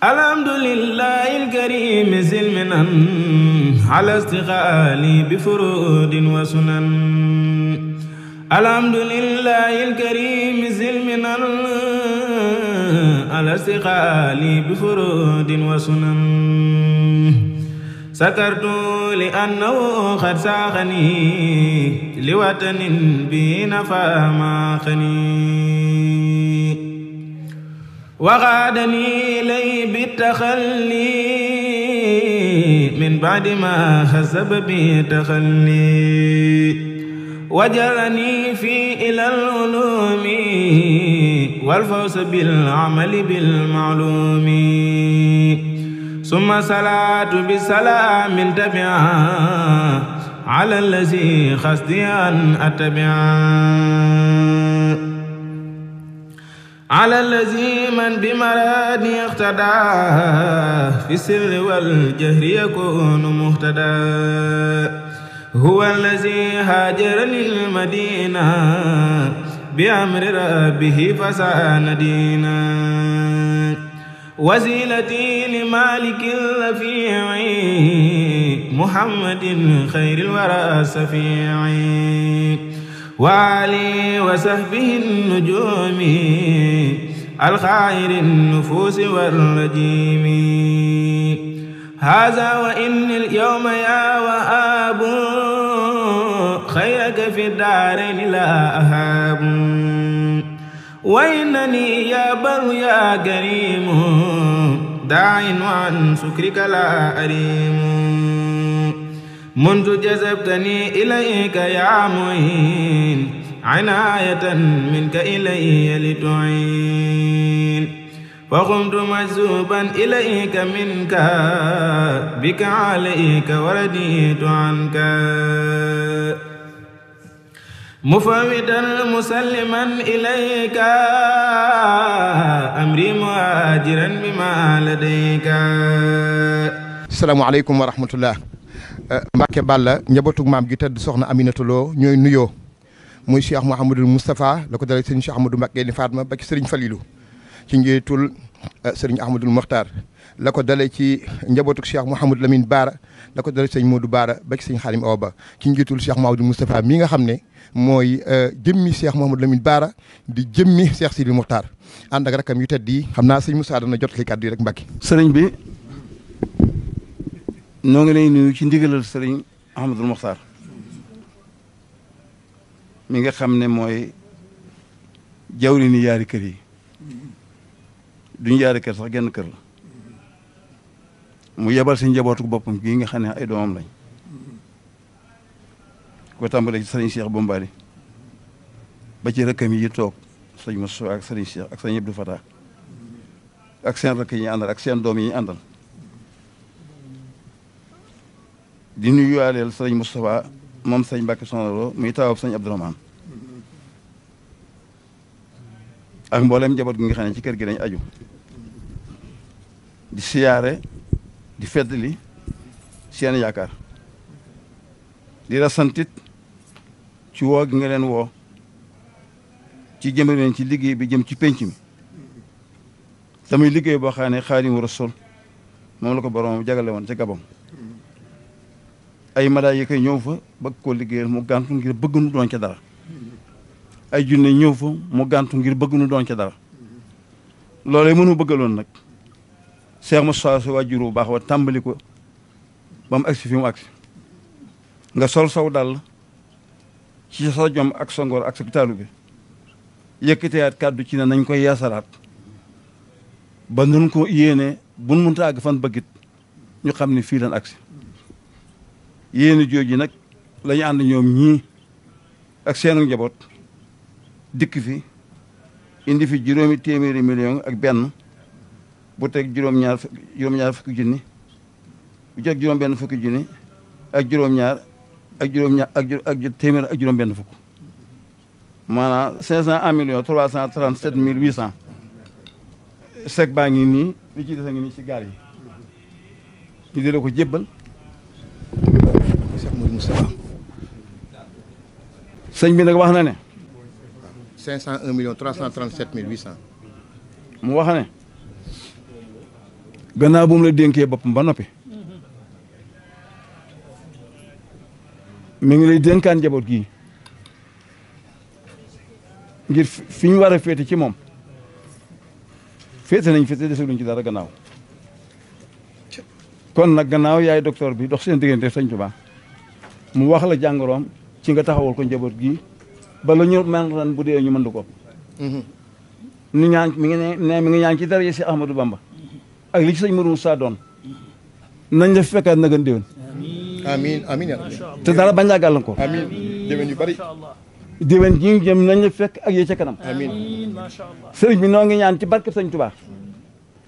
alhamdulillahi alkarim silminan ala istiqaali bi furudin wa sunan alhamdulillahi alkarim silminan ala istiqaali bi furudin wa sunan sakartu li annahu qad saaxani li watanin bi nafa ma xani وغادني لي بالتخلي من بعد ما خسب بي تخلي وجرني في إلى العلوم والفوز بالعمل بالمعلوم ثم صلاة بسلام تبعا على الذي خصدي أن أتبعا على الذي من بمرادي اقتدى في السر والجهر يكون مهتدى هو الذي هاجر للمدينة بأمر ربه فسان دينا وسيلتي لمالك الرفيع محمد خير الورى السفيع وآله وصحبه النجوم الخير النفوس والرجيم هذا وإن اليوم يا وهاب خيرك في الدارين لا أهاب وإنني يا بر يا كريم داع وعن سكرك لا أريم منذ جذبتني إليك يا معين عناية منك إلي لتعين فقمت مجذوبا إليك منك بك عليك ورديت عنك مفوضا مسلما إليك أمري مهاجرا بما لديك. السلام عليكم ورحمة الله. Mbacke Balla njabootug maam gi tedd soxna Aminata Lo ñooy nuyoo muy Cheikh Mouhamadul Moustapha la ko dalee sëriñ Cheikh Ahmadou Mbacké ni Fatma ba ci sëriñ Falilou ci njiitul sëriñ Ahmadul Mokhtar la ko dalee ci njabootug Cheikh Mouhamadou Lamine Baara la ko dalee sëriñ Modou Baara ba ci sëriñ Xaalim Awa Ba ci njiitul Cheikh Mouhamadul Moustapha mi nga xam ne mooy jëmmi Cheikh Mouhamadou Lamine Baara di jëmmi Cheikh Sidil Mokhtar ànd ak rakam yu tedd yi xam naa sëriñ Moussa dana jot li kàddu yi rek Mbacke. sëriñ bi noo ngi lay nuyu ci ndigalal sëriñ Ahmadul Mokhtar mi nga xam ne mooy jawri ni yaari kër yi duñu yaari kër sax genn kër la mu yebal si njabootu boppam gii nga xam ne ay doomam lañ ko tàmbalee ci sëriñ Cheikh Bombali ba ci rëkkam yi toog sëriñ Moussa ak sëriñ Cheikh ak sëriñ Abdou Fatah ak seen rëkk yi ñu àndal ak seen doom yi ñu àndal di nuyuwaaleel sëriñ Moustapha moom sëñ Mbacke Soxna Lo muy taawab sëñ Abdourahmane ak mboolem njaboot gi nga xam ne ci kër gi dañ aju di siyaare di feddali seen yaakaar di la santit ci woo gi nga leen woo ci jëmale leen ci liggéey bi jëm ci penc mi tamit liggéey boo xam ne Xaadimu Rasuul moom la ko borom jagale woon ca Gabon ay madaay yi koy ñëw fa bëgg koo liggéeyal mu gàntu ngir bëgg nu doon ca dara ay junne ñëw fa mu gàntu ngir bëgg nu doon ca dara loolee mënu bëggaloon nag Cheikh Moussa sa waajur bu baax wa tàmbali ko ba mu agsi fi mu agsi nga sol saw dal ci sa jom ak sa ngor ak sa taalu bi yëkkateyaat kàddu ci ne nañ koy yeesalaat ba nun ko yéene buñ mënta àgg fan bëggit ñu xam ne fii lan agsi yéeni jooju nag la ñu ànd ñoom ñii ak seenu njaboot dikk fi indi fi juróomi téeméeri million ak benn bu teg juróom-ñaar fukki junni bu teg juróom benn fukki junni ak juróom-ñaar ak téeméer ak juróom benn fukk maanaam 501 millions 337 mille 800 sec baa ngi nii li ci des a ngi nii ci gaar yi ñu di la ko jébbal sëñ bi nag wax na ne 501 millions 337 mille 800 mu wax ne gannaaw bu mu la dénkee boppam ba noppi mi ngi lay dénkaan njaboot gii ngir fi ñu war a féete ci moom féete nañ féete desaluñ ci dara gannaaw kon nag gannaaw yaay docteur bi dox seen diggante Sëñ Tuubaa mu wax la jàngoroom ci nga taxawal ko njaboot gii bala ñu man ran bu dee ñu mën ko ñu ñaan mi ngi ñaan ci dara si Ahmadou Bamba ak li ci sëñ Mourou Moussa doon nañ la fekkaat na gën déwén amiin amiin te dara bañ laa gàllankoor amiin déwén yu bari déwén ji jëm nañ la fekk ak yee ca kanam amiin sëriñ bi noo ngi ñaan ci barke Sëñ Tuubaa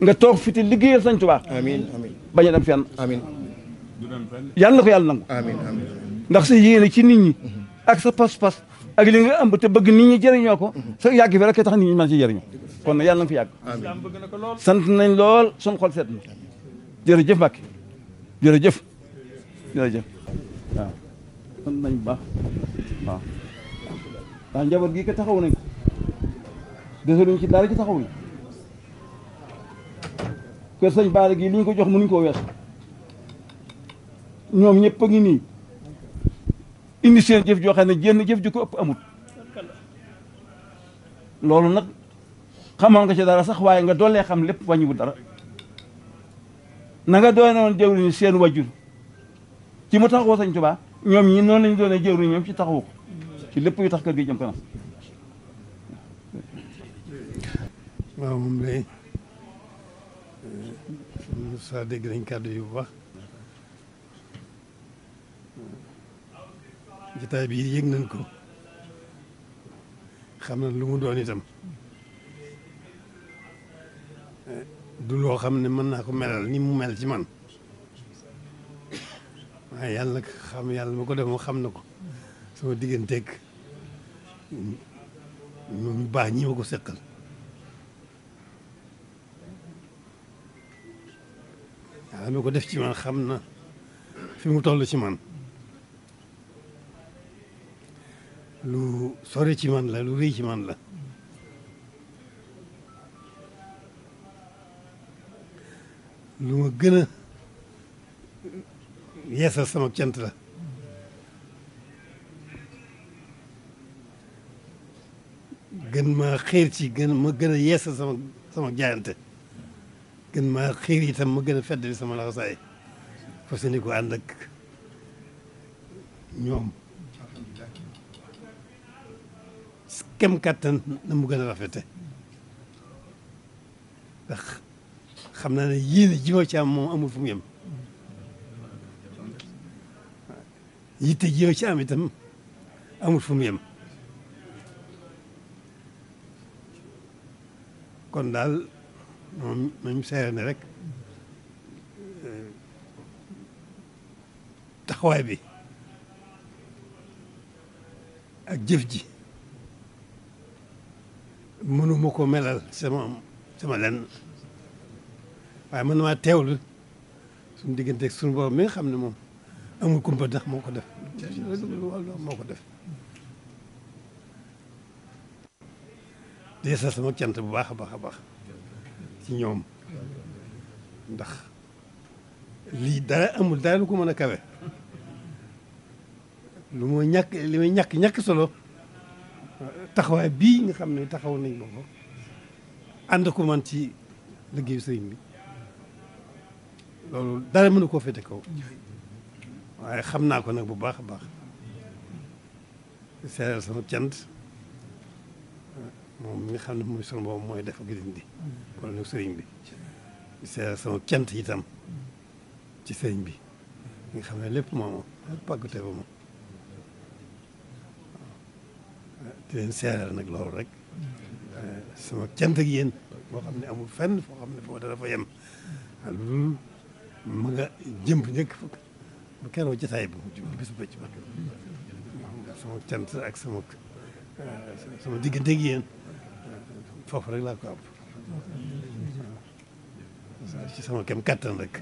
nga toog fi te liggéeyal Sëñ Tuubaa amiin amiin bañ a dem fenn amiin yàlla na ko yàlla nangu amiin amiin ndax sa yéene ci nit ñi ak sa pas-pas ak li nga ëmb te bëgg nit ñi jëriñoo ko sa yàgg fi rek tax nit ñi mën ci jëriñoo kon nag yàlla na fi yàgg sant nañ lool sun xol seet na jërëjëf Mbacke jërëjëf jërëjëf waaw sant nañ bu baax waaw ndax njaboot gi ko taxaw nañ ko desaluñ ci dara ci taxawuñ kër sëñ Baara gi li ñu ko jox mënuñ koo wees ñoom ñëpp a ngi nii indi seen jëf joo xam ne jenn jëf ju ko ëpp amut loolu nag xamoon nga ci dara sax waaye nga doolee xam lépp wàññiwu dara na nga doonoon jëwriñ seen wajjur ci mu taxawoo Sëñ Tuubaa ñoom ñi noonu lañu doonee jëwriñ ñoom ci taxawu ko ci lépp yu tax kër gi jëm kanam waaw moom lay sa dégg nañ kàddu yu bu baax jotaay bi yëg nañ ko xam na lu mu doon itam du loo xam ne mën naa ko melal ni mu mel ci man waaye yàlla nag xam yàlla ma ko def moo xam na ko sama digganteeg ñoom ñu baax ñi ma ko seqal yàlla ma ko def ci man xam na fi mu toll ci man lu sore ci man la lu rëy ci man la lu ma gën a yeesal sama cant la gën ma xiir ci ma gën a yeesal sama jaayante gën ma xiir itam ma gën a feddali sama laxasaay fas yéene ko ànd ak ñoom kem kàttan na mu gën a rafete ndax xam naa ne yéene ji ma ci am moom amul fu mu yem yitte ji ma ci am itam amul fu mu yem kon daal moom nañu seere ne rek taxawaay bi ak jëf ji mënuma ko melal sama lenn waaye mën na maa teewlu suñu digganteeg suñu borom mi nga xam ne moom amul kumpa ndax moo ko def moo ko def di sa sama cant bu baax a baax a baax ci ñoom ndax lii dara amul dara lu ko mën a kawe lu ma ñàkk li may ñàkk solo taxawaay bii nga xam ne taxaw nañ ma ko ànd ko man ci liggéeyu sëriñ bi loolu dara mënu koo féete kaw waaye xam naa ko nag bu baax a baax seeral sama cant moom mi nga xam ne mooy sunu boobu mooy def ak dindi kon nag sëriñ bi seeral sama cant itam ci sëriñ bi nga xam ne lépp moom pàggute ba moom di leen seeral nag loolu rek sama cant ak yéen boo xam ne amul fenn foo xam ne foo dara fa yem loolu ma nga jëmp njëkk ba keroog jotaay bu bis ba ci ba sama cant ak sama diggante ak yéen foofu rek laa ko am ci sama kem kattan rek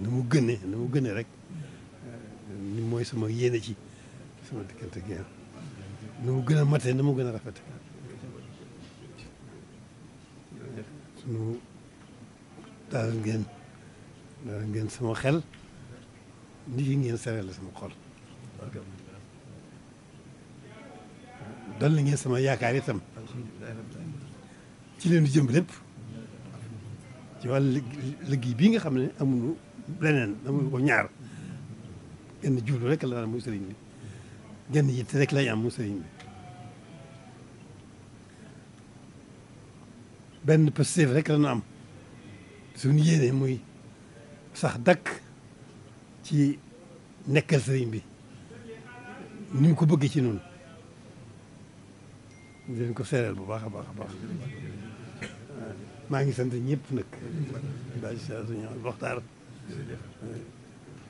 ni mu gënee rek ni mooy sama yéene ci sama diggante ak yéen ni mu gën a matee ni mu gën a rafete sunu dalal ngeen sama xel ni ki ngeen sereel sama xol dolli ngeen sama yaakaar itam ci leen di jëm lépp ci wàllu liggéey bii nga xam ne amuñu leneen amuñu ko ñaar genn jublu rek la muy sëriñ bi genn yitte rek lañ am muy sëriñ bi benn positif rek la ñu am suñu yéene muy sax dakk ci nekkal sëriñ bi ni mu ko bëggee ci noonu di leen ko seereel bu baax a baax a baax maa ngi sant ñëpp nag daa ci seereel suñu waxtaan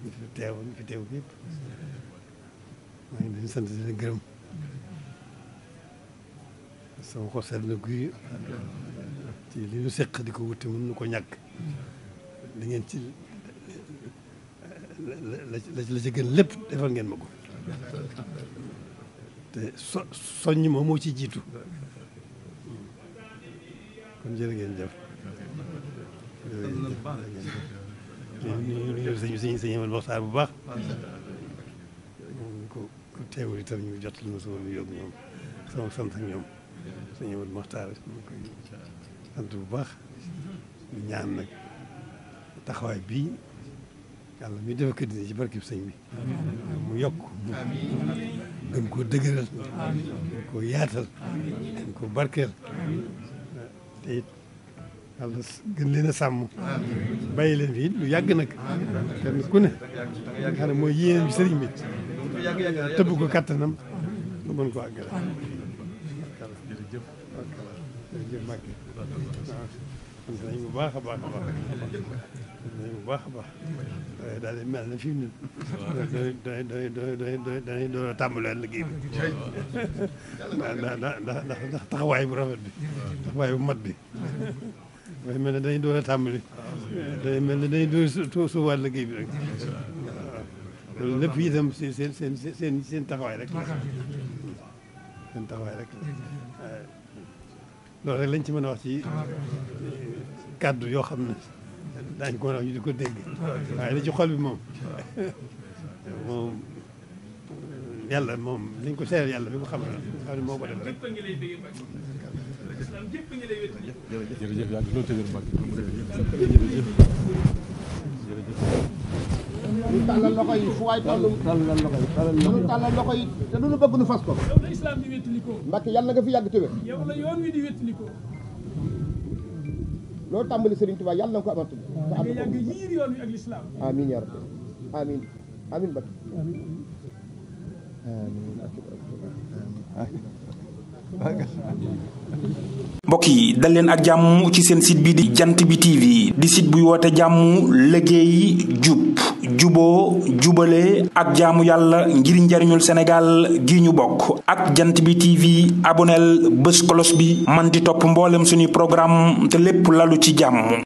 ñu fi teew ñëpp maa ngi leen sant di leen gërëm sama xol sedd na guy ci li ñu seq di ko wuti mën nu ko ñàkk li ngeen ci la ci gën lépp defal ngeen ma ko te soññ moom moo ci jiitu kon jërë ngeen jëf ñu sëñ Amadou Mokhtar bu baax ko teewul itam ñu jot lu ma sama nu yóbbu ñoom sama sant ak ñoom sëñ Amadou Mokhtar ñu koy sant bu baax di ñaan nag taxawaay bii yàlla muy def ko dina ci barkib sëñ bi mu yokk gën koo dëgëral gën koo yaatal gën koo barkeel te it yàlla gën leen a sàmm bàyyi leen fi lu yàgg nag kenn ku ne nga xam ne mooy yéeneen bi sëriñ bi tëbb ko kattanam nga mën ko àggale jërëjëf Mbacke sant nañ bu baax a baax a baax bu baax a baax daal di mel na fi mu ne dañuy door a tàmbalee liggéey bi ndax taxawaay bu rafet bi taxawaay bu mat bi waaye mel ne dañuy door a tàmbali day mel ne dañuy door suuwaat liggéey bi rek waaw loolu lépp itam seen taxawaay rek seen taxawaay rek loolu rek lañ ci mën a wax ci kàddu yoo xam ne daañu ko wax ñu di ko dégg waaye li ci xol bi moom yàlla moom liñ ko seeral yàlla bi ko xam ne moo ko def rek. jërëjëf yaa ngi loolu tëjee Mbacke ñu tàllal loxo yi fu waay toll ñu tàllal loxo yi te lu nu bëgg nu fas ko Mbacke yàlla nga fi yàgg te wér loolu tàmbali Serigne Touba yàlla na ko amatu te am yàgg yiir yoon wi ak l'islam amiin yaa rabbi amiin amiin Mbacke mbokk yi dal leen ak jàmm ci seen site bi di jant bi TV di site buy woote jàmm liggéey jub juboo jubale ak jaamu yàlla ngir njariñul Sénégal gi ñu bokk ak jant bi TV aboneel bés kolos bi man di topp mboolem suñuy programme te lépp lalu ci jàmm